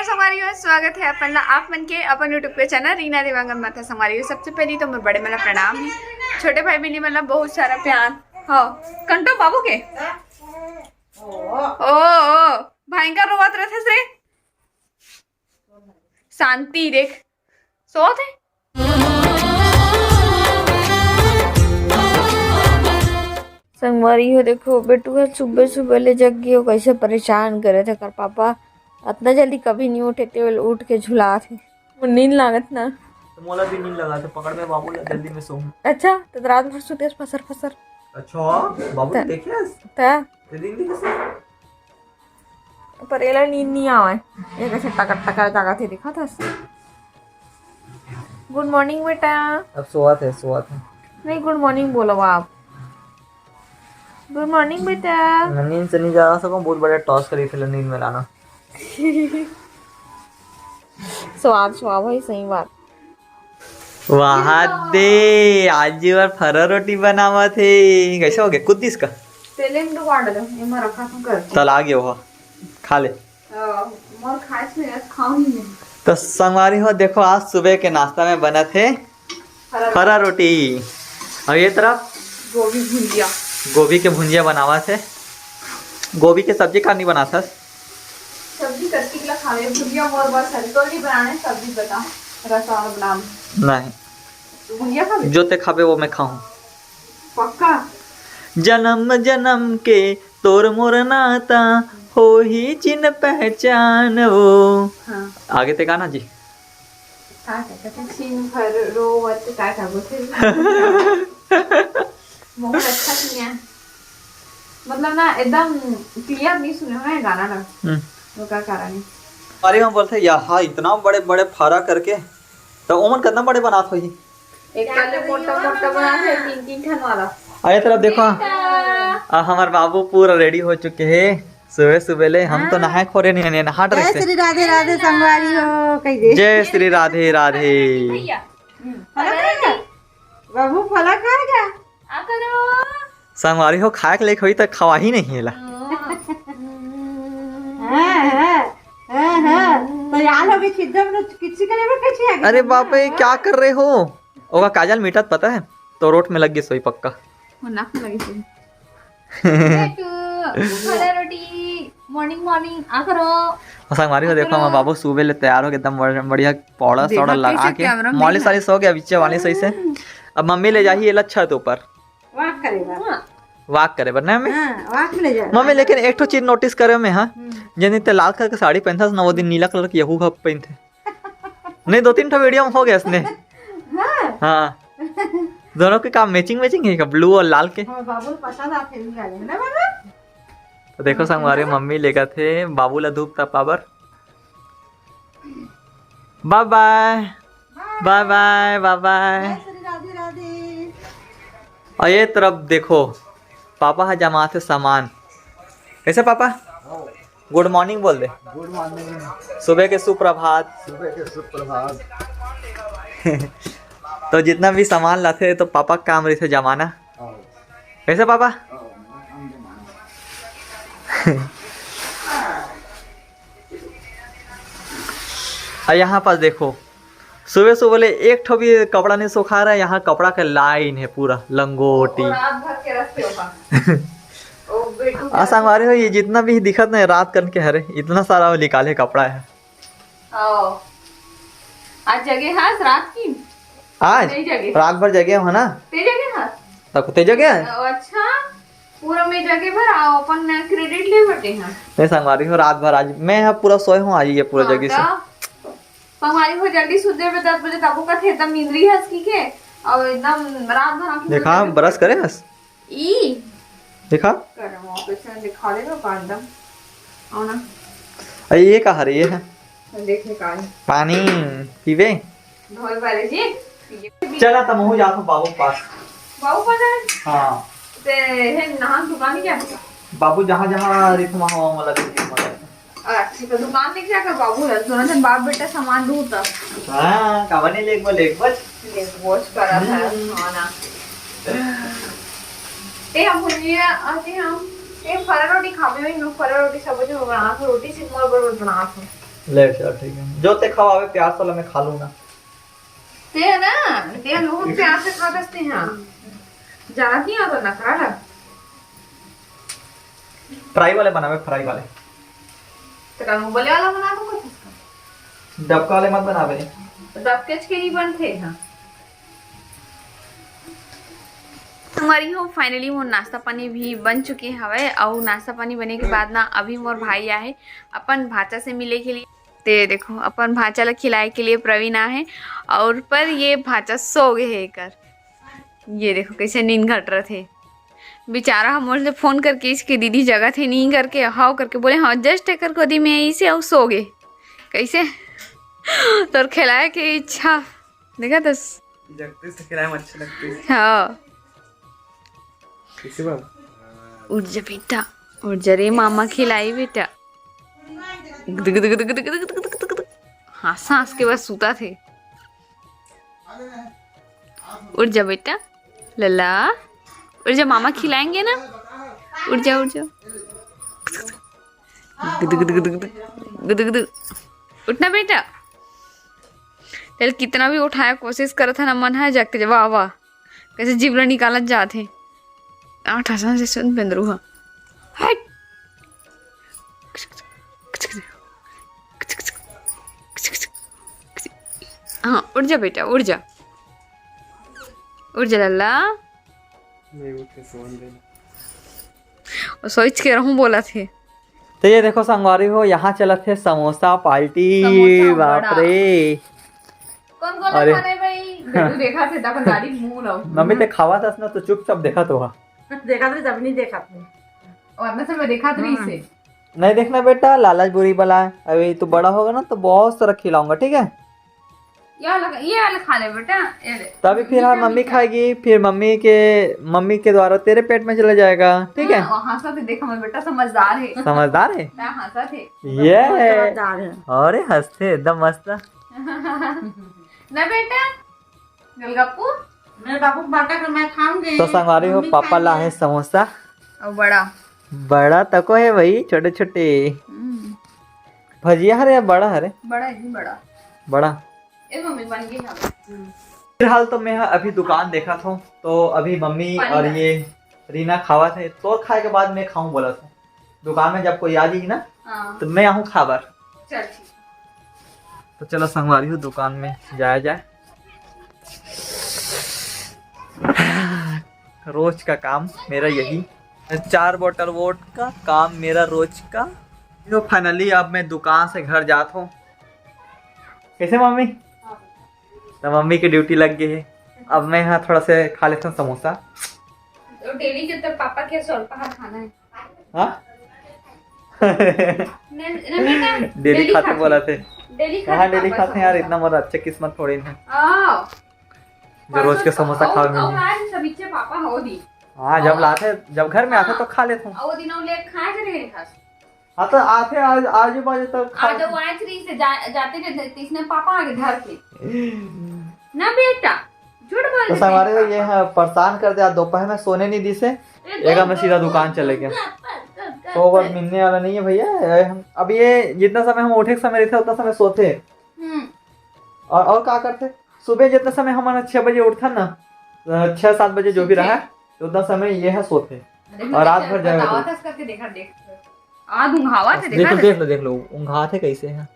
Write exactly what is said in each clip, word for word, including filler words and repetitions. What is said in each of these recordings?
संगवारी हो, स्वागत है अपन ला, आप मन के अपन YouTube के चैनल रीना देवांगन माथा। संगवारी हो, सबसे पहली तो मोर बड़े मन ला प्रणाम है, छोटे भाई बहनी मन ला बहुत सारा प्यार। हाँ, कंटो बाबू के। ओ ओ, भयंकर रोवत रहथे से। शांति देख, सोत है। संगवारी हो, देखो, बेटू ह सुबह सुबह ले जग गयो, कैसे परेशान करे थे कर पापा। अतना जल्दी कभी नहीं उठे, ते उठ के झुला थे। मोर नींद लागत ना। तो मोला भी नींद लगा थे, पकड़ में बाबू ला जल्दी में सोहूं। अच्छा, तो रात भर सुतेस फसर फसर। अच्छा, बाबू त- देखे? त? ते दिन देखे? पर एला नींद नहीं आवे, ये कैसे टकर टकर जागत है, देखा था। गुड मॉर्निंग बेटा। अब सोवत है, सोवत है। नहीं, गुड मॉर्निंग बोलो आप। गुड मॉर्निंग बेटा। मैं नींद से नहीं जागा सकूं, बहुत बड़े टॉस करी थे नींद में लाना। स्वाद स्वाद है, सही बात। वाह दे, आज जी बर फरा रोटी बनावत हे। कैसे हो गया, कुद्दीस का? तेले में डुबा डालो, ये मैं रखा था कर। तल आ गया हो, खा ले। अ, मोर खाए से यार खाऊं ही नहीं। तो संगवारी हो, देखो, आज सुबह के नाश्ता में बनत हे फरा फरा रोटी। और ये तरफ गोभी भुंजिया। गोभी के भुंजिया बनावत हे। गोभी के सब्जी का नहीं बनाथस? सब्जी कच्ची ला खावे, भुंजिया मोर बस है। तो नहीं बनाने सब्जी, बता, रसा और बना। नहीं। भुंजिया खावे? जो ते खाबे वो मैं खाऊं। पक्का? जन्म जन्म के तोर मोर नाता, होही चिन पहचान वो। हाँ। आगे ते गाना जी। का कहते थे? छिन भर रोवत का का बोलते? बहुत अच्छा सुनिया। मतलब ना, एकदम क्लियर नहीं सुने हो ना ये गाना ना। हम्म। वो का कारण है? अरे, हम बोलते, यहाँ इतना बड़े बड़े फरा करके, तो ओमन कितना बड़े बनात होही? एक पहले मोटा मोटा बना है, तीन तीन ठन वाला। अरे, तरफ देखो। बेटा। आ, हमार बाबू पूरा रेडी हो चुके हैं सुबह सुबह ले। हम तो हाँ। नहाए खोरे नहीं, नहीं नहा जय ड्रेस से। श्री राधे राधे संगवारी हो, कह दे। जय श्री राधे राधे। भैया। हम्म। हेलो भैया। बाबू फला खाएगा? आ करो। संगवारी हो, खाए के लेके होई त खवाही नहीं एला। हाँ, हाँ, हाँ, हाँ। तो यार हो गई छिद्दम नु किसी के लिए भी कैसे आ गई? अरे बाप रे, क्या कर रहे हो? ओका काजल मिटत पता है, तो रोट में लग गई सोई पक्का। वो नाक में लगी सोई। बेटू, फला रोटी, मॉर्निंग मॉर्निंग, आ करो। संगवारी हो, देखो, हमार बाबू सुबह ले तैयार हो के एकदम बढ़-, बढ़िया पाउडर देखा साउडर लगा कैसे के, कैमरा में मॉलिश ना। सालिश हो गया, बीचे वाली सही से। हम्म। अब मम्मी ले जाही एला छत ऊपर। वॉक करे बर। हाँ। वॉक करे बर, नहीं मम्मी? हाँ, वॉक ले जा। मम्मी, लेकिन एक ठो चीज नोटिस करे मैं, हाँ, हम्म। जेन दिन ते लाल कलर के साड़ी पहनथस ना, वो दिन नीला कलर के यहू ह पहनथे। नहीं, दो तीन ठो वीडियो में हो गया इसने। हाँ। हाँ। दोनों के काम मैचिंग मैचिंग है क्या, ब्लू और लाल के? हाँ, बाबू पसंद आते हैं वाले, है ना बाबू? तो देखो, संगवारी, मम्मी लेगथे बाबू ला धूप तपा बर। बाय बाय। बाय बाय, बाय बाय। जय श्री राधे राधे। और ये तरफ देखो, पापा ह जमाथे सामान। कैसे पापा? गुड मॉर्निंग बोल दे। गुड मॉर्निंग। सुबह के सुप्रभात। सुबह के सुप्रभात। तो जितना भी सामान लाथे तो पापा काम रहिथे जमाना। हाँ। कैसे पापा? हाँ, हम जमाना। और यहाँ पास देखो, सुबह सुबह ले एक ठो भी कपड़ा नहीं सुखा रहा है। यहाँ कपड़ा के लाइन है पूरा, लंगोटी। और रात भर के रखते होगा। ओ बेटू आ संगवारी हो, ये जितना भी दिखत नहीं रात कन के हरे, इतना सारा निकाले कपड़ा है। आओ। आज जगे हस रात की? आज? नहीं जगे। रात भर जगे हो ना? ते जगे हस? तब ते जगे है? अच्छा, पूरा मैं जगे भर आओ, अपन क्रेडिट ले बटे हैं। नहीं संगवारी हो, रात भर आज मैं यहाँ पूरा सोए हूँ, आज ये पूरा हाँ, जगे से। तब संगवारी हो, जल्दी सुत जाबे दस बजे, तबो कथे एकदम नींदरी हस की के, और एकदम रात भर आँख देखा, मुंद के ब्रश करे हस? ई? देखा? करम ऑपरेशन दिखा देगा, बांधम। आओ ना। अरे, ये का हरे, ये है? देखे का है? पानी पीबे? ढोल वाले जी। चला, त महू जात हूँ बाबू पास। बाबू पास है? हाँ। ते है नहान दुकान क्या? बाबू जहाँ जहाँ रिथमा हवा मला दे दियो मला। अच्छा, तो दुकान लेके जाकर बाबू है, दोनों जन बाप बेटा सामान ढूंढता। हाँ, काबर नहीं लेके बोल, एक बच। लेके बोझ करा था, हम्म। हाँ ना। ए, हम भुजिया, अरे हम, ए, फरा रोटी खावे में, लोग फरा रोटी सब जो बना था, रोटी से मोर बरोबर बना था। ले चल, ठीक है, जो ते खवावे प्याज वाला मैं खा लूँ ना। ते है ना, ते लोग प्याज से खा सकते हैं। जानत नहीं हो तो नखरा ला। फ्राई वाले बनावे, फ्राई वाले। तेरा मुँह बले वाला बना दूंगा इसका। डबका वाले मत बनावे। तो डबकेच के ही बनते हैं। संगवारी हो, finally मोर नाश्ता पानी भी बन चुके हवय। अउ नाश्ता पानी बने के बाद ना अभी मोर भाई आहे अपन भांचा से मिले के लिए। ते देखो, अपन भांचा ला खिलाए के लिए प्रवीण आहे। और पर ये भांचा सो गे हे एकर। ये देखो कैसे नींद घटरत हे। बेचारा ह मोर से फोन करके इसके दीदी जगत हे नहीं करके, हाव करके बोले, हाँ, just एकर गोदी में इसे अउ सो गे। कैसे तोर खिलाए के इच्छा देखा तो। जगते से खिलाए में अच्छा लगते। हाँ। कैसे बाबा? उठ जा बेटा, उठ जा रे, मामा खिलाई बेटा। हाँ, सांस के बाद सूता थे। उठ जा बेटा, लला, उठ जा, मामा खिलाएंगे ना। उठ जा, उठ जा। गुदु, गुदु, गुदु, गुदु। उठना बेटा। चल, कितना भी उठाए कोशिश करत है ना, मन है जाके, वाह, वाह, कैसे जीवला निकालत जात है। आठ हसन से सुन बेंदरू हा। हट। हाँ, उठ जा बेटा, उठ जा। उठ जा लल्ला। नहीं उठे, सोन दे। और सोच के रहूं बोला थे। तो ये देखो संगवारी हो, यहाँ चलत हे समोसा पार्टी। समोसा, बाप बड़ा। रे। कौन कौन अरे। खाने भाई? बेटू देखा थे, तब गाड़ी मुंह लाओ। मम्मी ते खावा था ना, तो चुपचाप देखा तो हा। देखा तो जब नहीं देखा था। और अंदर से मैं देखा तो नहीं हाँ। इसे। नहीं देखना बेटा, लालच बुरी बला है। अभी तू बड़ा होगा ना तो बहुत सारा खिलाऊंगा, ठीक है? ये वाला, ये वाला खा ले बेटा, ये ले। तभी फिर ये हाँ क्या मम्मी मीठा? खाएगी, फिर मम्मी के, मम्मी के द्वारा तेरे पेट में चला जाएगा, ठीक है? हाँ, हंसा थे, देखो मैं बेटा समझदार है। समझदार है? हाँ, हंसा थे। ये बहुत समझदार है। अरे हंसते एकदम मस्त। ना बेटा, गोलगप्पू। मेरे बाबू को बांटा कर मैं खाऊंगी। तो संगवारी हो, मम्मी पापा ला खाएंगे। है समोसा। और बड़ा। बड़ा तको है भाई, छोटे छोटे। हम्म। भजिया हरे या बड़ा हरे? बड़ा है जी, बड़ा। बड़ा। ए मम्मी, बन गई हवे। फिलहाल तो मैं अभी दुकान देखा था, तो अभी मम्मी पानी और ला। ये रीना खावा थे, तो खाए के बाद मैं खाऊं बोला था। दुकान में जब कोई आ जाएगी ना, हाँ। तो मैं आऊँ खाबर। चल ठीक। तो चलो संगवारी हो, दुकान में जाया जाए। रोज का काम मेरा यही, चार बोतल वोडका, काम मेरा रोज का। तो finally अब मैं दुकान से घर जात हूँ। कैसे मम्मी? तो मम्मी की ड्यूटी लग गई है। अब मैं यहाँ थोड़ा से खा लेता हूँ समोसा। तो डेली के तो पापा के सौ रुपया खाना है। हाँ? न-, न बेटा, डेली डेली खाते खाते। बोला थे। डेली खाते कहाँ डेली पापा खाते हैं यार, समोसा। इतना मोर अच्छा किस्मत थोड़ी ना। आओ। जो रोज के परसों समोसा और, खावे और मिली। आज सब इच्छे पापा हो दी। हाँ, जब और लाते, जब घर में आते तो हाँ। खा लेते हैं। और वो दिन ले खाए के नहीं खास। हाँ, तो आते आज, आजू बाजू तक खा आज लेते। वो आज रही से जा-, जाते थे, तो इसने पापा आगे धर के। ना बेटा, झूठ बोल तो रहे संगवारी हो, बेटा। ये है, परेशान कर दे, आज दोपहर में सोने नहीं दी से। ए, एक दो, में दो, सीधा दो, दुकान दो, चले दो, गया। दो, दो, दो, तो बस दो। मिलने वाला नहीं है भैया। ये हम, अब ये जितना समय हम उठे के समय रहते, उतना समय सोते। हम्म। और, और क्या करते? सुबह जितना समय हमारा छह बजे उठता ना, अ, छह सात बजे जो भी ठीक है। रहा, तो उतना समय ये है सोते। देखो, और रात देखो, भर जागते। बतावा था करके देखा, देख। आज उंघावा थे, देख देखा लो, था। देख लो, देख लो, उंघा थे कैसे हैं।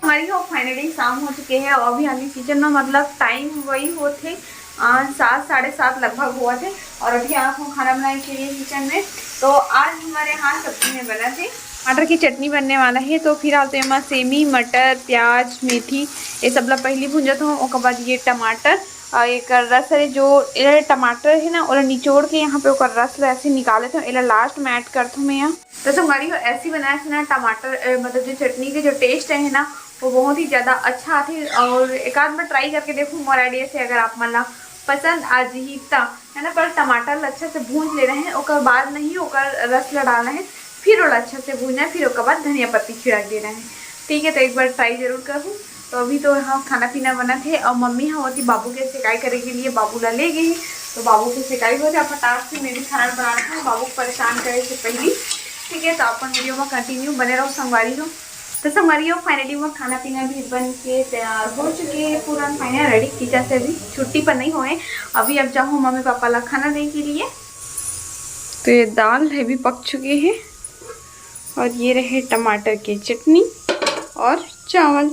हमारी हो finally शाम हो चुके हैं और अभी आगे किचन में, मतलब, टाइम वही होत हे, आ, सात, साढ़े सात लगभग हुआ थे। और अभी आप हो खाना बनाए के लिए किचन में। तो आज हमारे यहाँ सब्जी में बना थे, टमाटर की चटनी बनने वाला है। तो फिलहाल तो एमा सेमी, मटर, प्याज, मेथी, ये सब ला पहली भूंजत हूँ। ओकर बाद ये टमाटर और एक रस है, जो ये टमाटर है ना, ओला निचोड़ के यहाँ पे ओकर रस ला ऐसे निकाले थे, एला लास्ट में ऐड करत हूँ मैं यहाँ। तो संगवारी हो, ऐसी बनाए से ना टमाटर, अ, मतलब जो चटनी के जो टेस्ट है ना, वो बहुत ही ज्यादा अच्छा आथे। और एक आध बार ट्राई करके देखो मोर आइडिया से, अगर आप मन ला पसंद आ जही त, है ना। पर टमाटर ला अच्छा से भूंज लेना है, ओकर बाद नहीं ओकर रस ला डालना है, फिर ओला अच्छा से भूंजना है, फिर ओकर बाद धनिया पत्ती छिड़क देना है। ठीक है, तो एक बार ट्राई जरूर करहू। तो अभी तो यहाँ खाना पीना बनत हे और मम्मी ह ओती बाबू के सेकाई करे के लिए बाबू ला ले गे हे। तो बाबू के सेकाई हो जाए फटाक से, मैं भी खाना बना रहा हूँ बाबू को परेशान करे से पहली। ठीक है, तो अपन वीडियो में कंटिन्यू बने रहो संगवारी हो। तो संगवारी हो, finally मोर खाना पीना भी बन के तैयार हो चुके हे, पूरा final ready। किचन से अभी छुट्टी पर नहीं होए, अभी अब जाहूँ मम्मी पापा ला खाना दे के लिए। तो ये दाल हे भी पक चुके हे, और ये रहे टमाटर के चटनी और चावल।